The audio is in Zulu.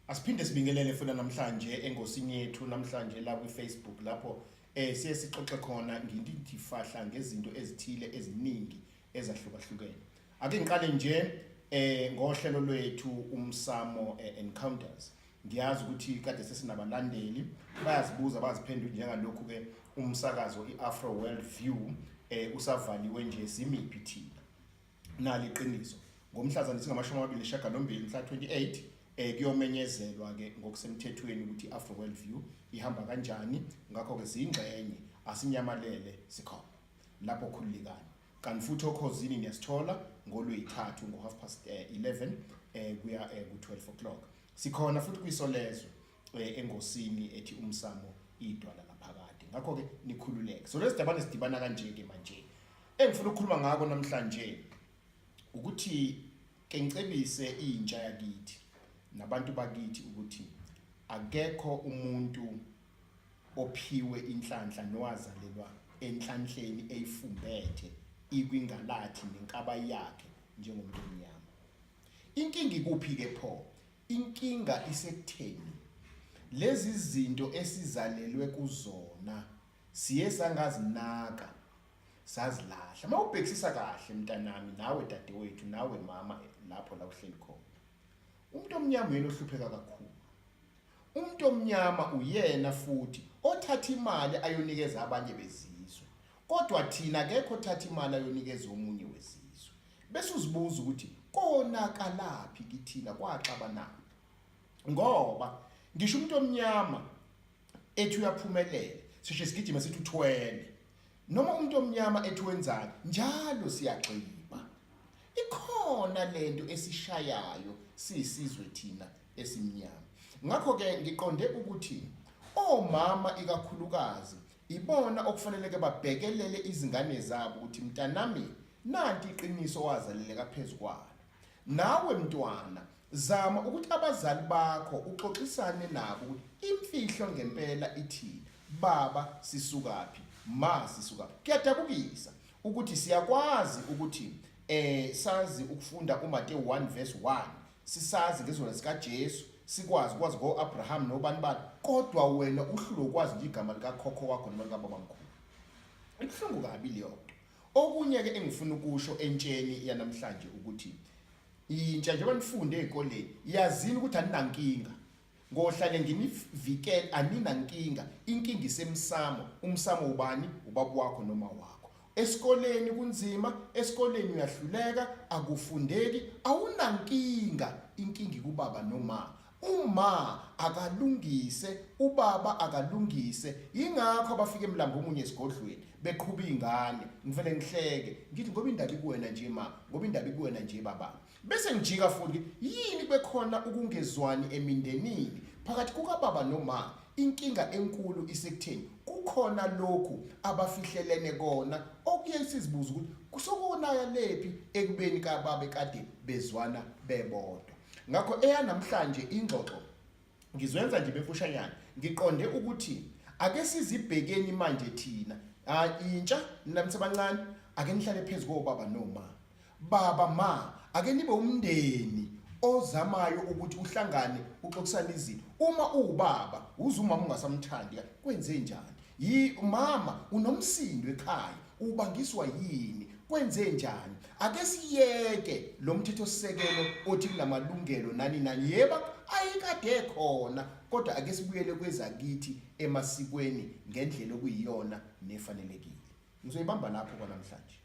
Asiphinde sibingelele futhi namhlanje engosini yethu namhlanje la kwi-Facebook lapho siye sixoxe khona ngindidifahla ngezinto ezithile eziningi ezahlukahlukene. Ake ngiqale nje ngohlelo lwethu umsamo encounters. Ngiyazi ukuthi kade sesinabalandeli bayazibuza baziphendula njengalokhu ke umsakazo iAfro World View usavaliwe nje simiphi thina. Nali iqiniso ngomhlazane singama-28 mhla 28 kuyomenyezelwa ke ngokusemthethweni ukuthi iAfro World View ihamba kanjani. Ngakho ke siyingxenye, asinyamalele, sikhona lapho, khululekani. Kanti futhi okhozini niyasithola ngolweyithathu ngo-half past 11 kuya ku-12 o'clock. Sikhona futhi kwisolezwe engosini ethi umsamo idwala laphakade. Ngakho ke nikhululeke. So lesidabane sidibana kanje ke manje. Engifuna ukukhuluma ngako namhlanje ukuthi ke ngicebise intsha yakithi nabantu bakithi ukuthi akekho umuntu ophiwe inhlanhla nowazalelwa enhlanhleni eyifumbethe ikwingalathi nenkaba yakhe njengomuntu omnyama. Inkinga ikuphi ke pho? Inkinga isekutheni lezi zinto esizalelwe kuzona siye sangazinaka, sazilahla. Mawubhekisisa kahle mntanami, nawe dadewethu, nawe mama lapho la uhleli khona, umuntu omnyama uyena ohlupheka kakhulu. Umuntu omnyama uyena futhi othatha imali ayonikeza abanye bezizwe, kodwa thina akekho othatha imali ayonikeza omunye wezizwe. Bese uzibuza ukuthi konakalaphi kithina, kwaxabanaphi? Ngoba ngisho umuntu omnyama ethi uyaphumelela, sisho sigijima sithi uthwele, noma umuntu omnyama ethi wenzani njalo siyagxiba. Ikhona lento esishayayo siyisizwe thina esimnyama. Ngakho ke ngiqonde ukuthi omama ikakhulukazi ibona okufanele ke babhekelele izingane zabo ukuthi mntanami, nanti iqiniso wazaleleka phezukwalo. Nawe mntwana, zama ukuthi abazali bakho uxoxisane nabo ukuthi imfihlo ngempela ithini. Baba sisukaphi, ma sisukaphi? Kuyadabukisa ukuthi siyakwazi ukuthi sazi ukufunda uMateyu 1 verse 1, sisazi ngezona sikaJesu, sikwazi ukwazi ngo-Abraham nobani bani, kodwa wena uhlulwe ukwazi nje igama likakhokho wakho noma likababamkhulu. Ibuhlungu kabi leyo nto. Okunye ke engifuna ukusho entsheni yanamhlanje ukuthi intsha, njengoba nifunde ezikoleni, yazini ukuthi aninankinga. Ngohlale nginivikela, aninankinga. Inkinga isemsamo. Umsamo ubani? Ubaba wakho noma wakho. Esikoleni kunzima, esikoleni uyahluleka, akufundeki, awunankinga. Inkinga kubaba noma uma akalungise, ubaba akalungise. Ingakho abafika emlambo omunye esigodlweni beqhuba ingane, ngivele ngihleke ngithi ngoba indaba ikuwena nje ma, ngoba indaba ikuwena nje baba. Bese ngijika futhi, yini bekhona ukungezwani emindenini phakathi kukababa noma? Inkinga enkulu isekutheni kukhona lokhu abafihlelene kona, okuye sizibuza ukuthi kusokonayalephi ekubeni kababe kade bezwana bebodwa. Ngakho eyanamhlanje ingxoxo ngizwenza nje befushanyana, ngiqonde ukuthi ake sizibhekeni manje thina intsha nina abancane, ake nihlale phezu kobaba noma baba ma, ake nibe umndeni ozamayo ukuthi uhlangane uxoxisane izinto. Uma uwubaba uze umama ungasamthandi, kwenze njani? Yi mama unomsindo ekhaya, ubangiswa yini? Kwenze njani? Ake siyeke lo mthetho sisekelo othi kunamalungelo nani nani. Yebo, ayikade khona, kodwa ake sibuyele kwezakithi emasikweni ngendlela okuyiyona nefanelekile. Ngizoyibamba lapho kwanamhlanje.